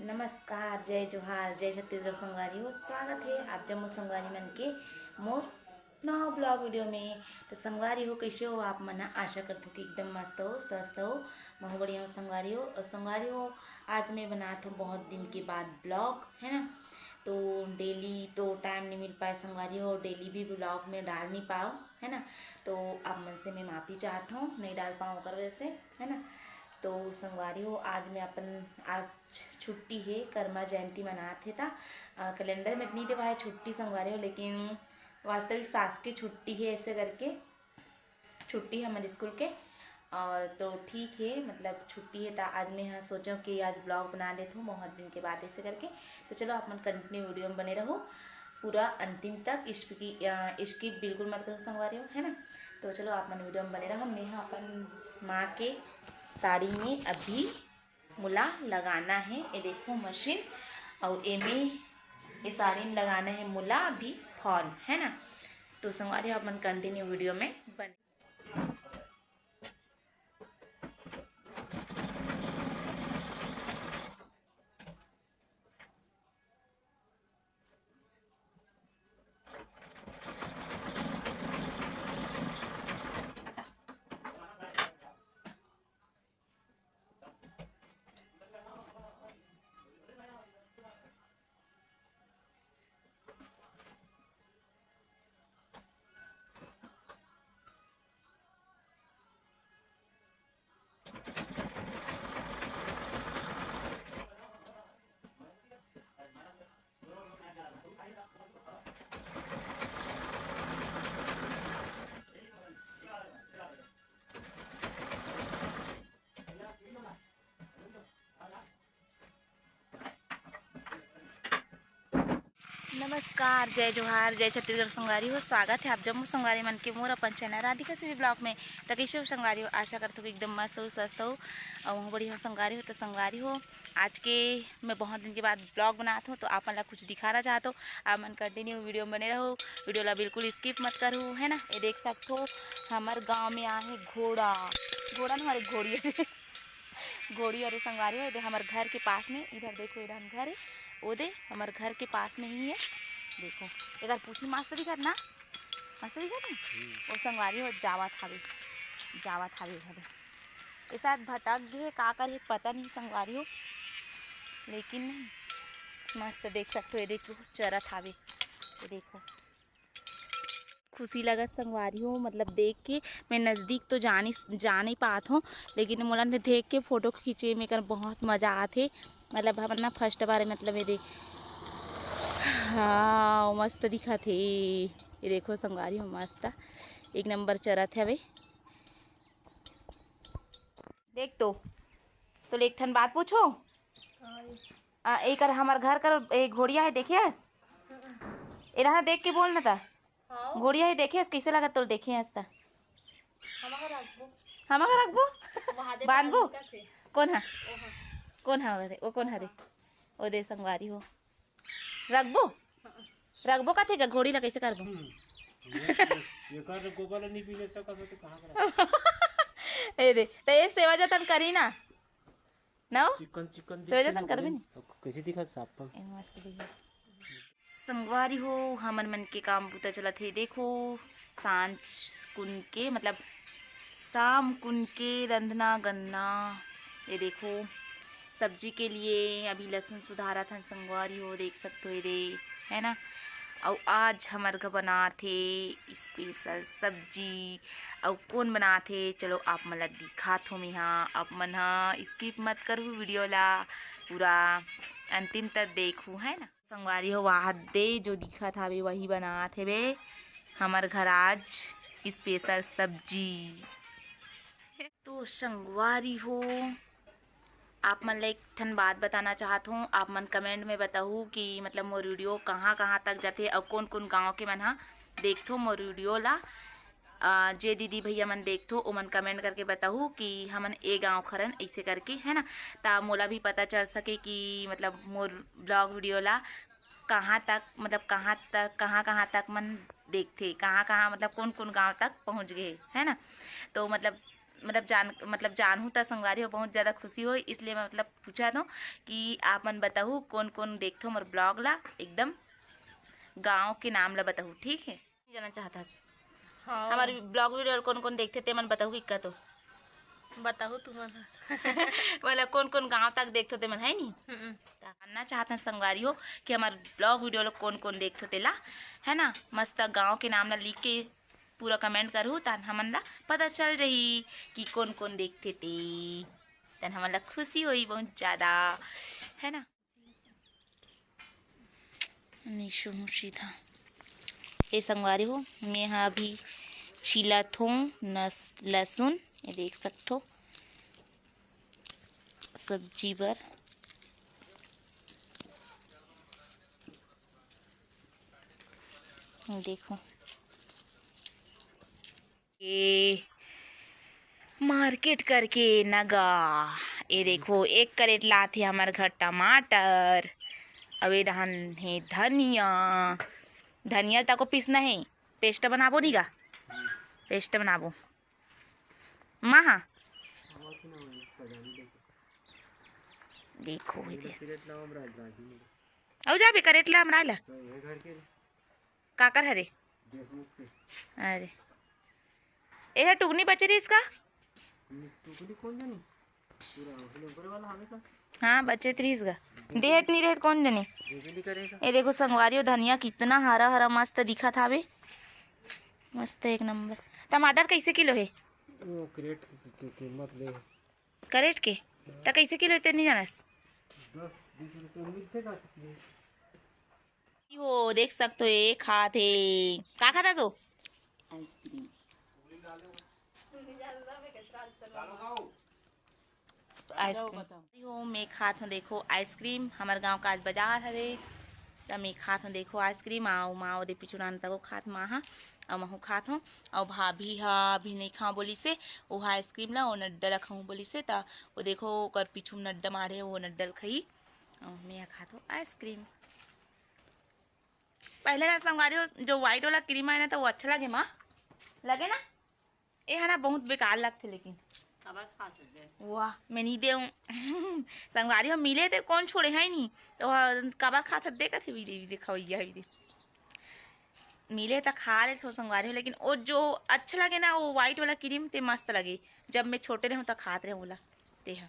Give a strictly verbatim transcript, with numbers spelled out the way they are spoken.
नमस्कार, जय जोहार, जय छत्तीसगढ़ संगवारी हो। स्वागत हे आप जम्मो संगवारी मन के मोर नवा blog video में। तो संगवारी हो, कैसे हो आप मन ह? आशा करथो कि एकदम मस्त हो, स्वस्थ हो। महू बढ़िया हो संगवारी हो। और संगवारी हो, आज मैं बनात हूँ बहुत दिन के बाद blog, है ना। तो daily तो time नहीं मिल पाए संगवारी हो, daily भी blog में डाल नहीं पाओ, है ना। तो आप मन से मैं माफ़ी चाहत हूँ, नहीं डाल पाऊँ ओकर वजह से, है ना। तो संगवारी हो, आज मैं अपन, आज छुट्टी है, कर्मा जयंती मनात हे ता, अ, calendar में नहीं देवा है छुट्टी संगवारी हो, लेकिन वास्तविक शासकीय छुट्टी है, ऐसे करके छुट्टी है हमारे स्कूल के। और तो ठीक है, मतलब छुट्टी है, तो आज मैं यहाँ सोचो कि आज blog बना लेती हूँ बहुत दिन के बाद, ऐसे करके। तो चलो, आप मन continue video में बने रहो पूरा अंतिम तक। इसकी, अ, skip बिल्कुल मत करो संगवारी हो, है ना। तो चलो, आप मन video में बने रहो। मैं यहाँ अपन माँ के साड़ी में अभी मुला लगाना है। ये देखो मशीन, और एमे, ये साड़ी में लगाना है मुला, अभी fall, है ना। तो संगवारी हो, आप मन continue video में बने। नमस्कार, जय जोहार, जय छत्तीसगढ़ संगवारी हो। स्वागत है आप जम्मो संगवारी मन के मोर अपन channel राधिका सीधी blog में। त कैसे हो संगवारी हो? आशा करत हो कि एकदम मस्त हो, स्वस्थ हो और वहाँ बढ़िया हो संगवारी हो। तो संगवारी हो, आज के मैं बहुत दिन के बाद blog बनात हूँ, तो आप मन ला कुछ दिखाना चाहत हो। आप मन continue video में बने रहो, video ला बिल्कुल skip मत करो, है ना। ये देख सकत हो, हमर गाँव में आहे घोड़ा, घोड़ा ना, हमारे घोड़ी है। घोड़ी अरे संगवारी हो, ये दे हमर घर के पास में, इधर देखो, इधर हम घर है, वो दे हमर घर के पास में ही है। देखो, एकर पूछी मस्त दिखत ना, मस्त दिखत ना। वो संगवारी हो, जावत हवे, जावत हवे, हवे। ये शायद भटक गए, का करे, पता नहीं संगवारी हो, लेकिन नहीं, मस्त देख सकते हो। ये देखो, चरत हवे, ये देखो। खुशी लगत संगवारी हो, मतलब देख के। मैं नज़दीक तो जा नहीं, जा नहीं पात हूँ, लेकिन मोला ने देख के फोटो खींचे में कर बहुत मज़ा आथे। मतलब हमन ना first बार, मतलब ये देख, हाँ, मस्त दिखत हे। ये देखो संगवारी हो, मस्त एक नंबर चरत हवे। देख तो, तो एक ठन बात पूछो। आ, एकर हमर घर कर एक घोड़िया है, देखे हस? एला देख के बोल ना ता। हाँ। घोड़िया है, देखे हस? कैसे लगत तोल देखे हस ता? हमका रखबो। हमका रखबो? वहाँ दे बांधबो? बांध के। कौन है? ओहा। कौन है वो? वो कौन है रे? ओ दे संगवारी हो। रखबो? रखबो कथे का? घोड़ी ला कैसे करबो? हम्म। ये, ये कर गोबर ला नहीं पीने सकत हो तो कहाँ कर? ए दे, तो ये सेवा जतन करी ना। ना हो? चिकन, चिकन सेवा दिखते जतन ना करबे बोले। नहीं? तो कैसे दिखत साफ पन? ए, मस्त दिखत। संगवारी हो, हमर मन के काम बूता चलत हे। देखो, सांझ कुन के, मतलब, शाम कुन के रंधना गन्ना। ये देखो, सब्जी के लिए अभी लहसुन सुधारत हन संगवारी हो, देख सकते हो ये दे, है ना। अउ आज हमर घर बनात हे special सब्जी। अउ कौन बनात हे, चलो आप मन ला दिखात हो मेहा। आप मन ह skip मत करहु video ला, पूरा अंतिम तक देखहु, है ना। संगवारी हो, वहा दे जो दिखत हावे, वही बनात हेबे हमर घर आज special सब्जी। तो संगवारी हो, आप मन ला एक ठन बात बताना चाहत हूँ। आप मन comment में बताहू कि मतलब मोर video कहाँ कहाँ तक जाथे अउ कौन कौन गाँव के मन ह देखथो मोर video ला। अ, जे दीदी भैया मन देखथो, ओमन comment करके बताहू कि हमन ए गाँव खरन, ऐसे करके, है ना। ता मोला भी पता चल सके कि मतलब मोर blog video ला कहाँ तक, मतलब कहाँ तक, कहाँ कहाँ तक मन देखथे, कहाँ कहाँ, मतलब कौन कौन गाँव तक पहुँच गए, है ना। तो मतलब मतलब जान मतलब जानहूँ त संगवारी हो बहुत ज़्यादा खुशी होही, इसलिए मैं मतलब पूछत हों कि आप मन बताहू कोन कोन देखथो मोर vlog ला, एकदम गाँव के नाम ला बताहू, ठीक है? जानना चाहत हस हाँ। हमारे vlog video कोन कोन देखथे ते मन बताहू इक्का तो। बताहू तुमन। मतलब कोन कोन गाँव तक देखथो ते मन, है नी? हम्म। त जानना चाहत हन संगवारी हो कि हमार vlog video ला कोन कोन देखथो तेला, है ना? मस्त गाँव के नाम ला लिख के पूरा comment करहू, तन हमन ला पता चल रही कि कोन कोन देखथे ते, तन हमन ला खुशी होही बहुत ज़्यादा, है ना? निशु हूँ सीधा। ए संगवारी हो, मैं हा अभी छीलत हों नस-, लहसुन, ये देख सकथो सब्जी बर। देखो, ये market करके नगा, ये देखो एक crate लात हे हमर घर टमाटर, अउ ये डहन हे धनिया। धनिया ल तको पीसना हे, paste बनाबो नी गा, paste बनाबो। माँ हाँ, देखो ये दे। अउ जाबे crate ला हमराय ला। काकर हरे? अरे, एहा टुकनी बचे रहिस का? टुकनी कोन जनी? पूरा ओकरे ऊपर वाला हवे का? हाँ, बचे त रहिस गा। देहत नी देहत कोन जनी? देबे नी करे का? ए देखो संगवारी हो, धनिया कितना हरा हरा मस्त दिखत हावे, मस्त एक नंबर। टमाटर कैसे किलो हे? वो crate की, की, कीमत ले। Crate के? त कैसे किलो हे ते नी जानस? दस बीस रुपये मिलथे का? हो, देख सकथो, ये खात हे। का खात हस ओ? आइसक्रीम। आइसक्रीम। हो, मैं खात हों, देखो, आइसक्रीम। हमर गांव का आज बाजार हरे, त मैं खात हों, देखो, आइसक्रीम। अउ माँ ओदे पीछू डाहन तको खात, माँ हा, अउ महू खात हों। अउ भाभी हा अभी नहीं खाऊं बोलिस हे, ओहा आइसक्रीम ला, ओ नड्डा ला खाऊं बोलिस हे, त ओ देखो, ओकर पीछू में नड्डा माढ़े, ओ नड्डा ला खाई। अउ मैं हा खात हों आइसक्रीम। पहले ना संगवारी हो, जो white वाला cream आए ना, त वो अच्छा लगे माँ, लगे ना? ए हा ना बहुत बेकार लगथे, लेकिन काबर खात हस दे? वाह, मैं नहीं देऊँ। संगवारी हो, मिले ते कोन छोड़े हे नी, त वो काबर खात हस दे कथे, भी दे, भी दे, खवैया भी दे। मिले त खा लेथों संगवारी हो, लेकिन वो जो अच्छा लगे ना, वो white वाला cream ते मस्त लगे। जब मैं छोटे रहूँ त खात रहूँ ओला, ते हा।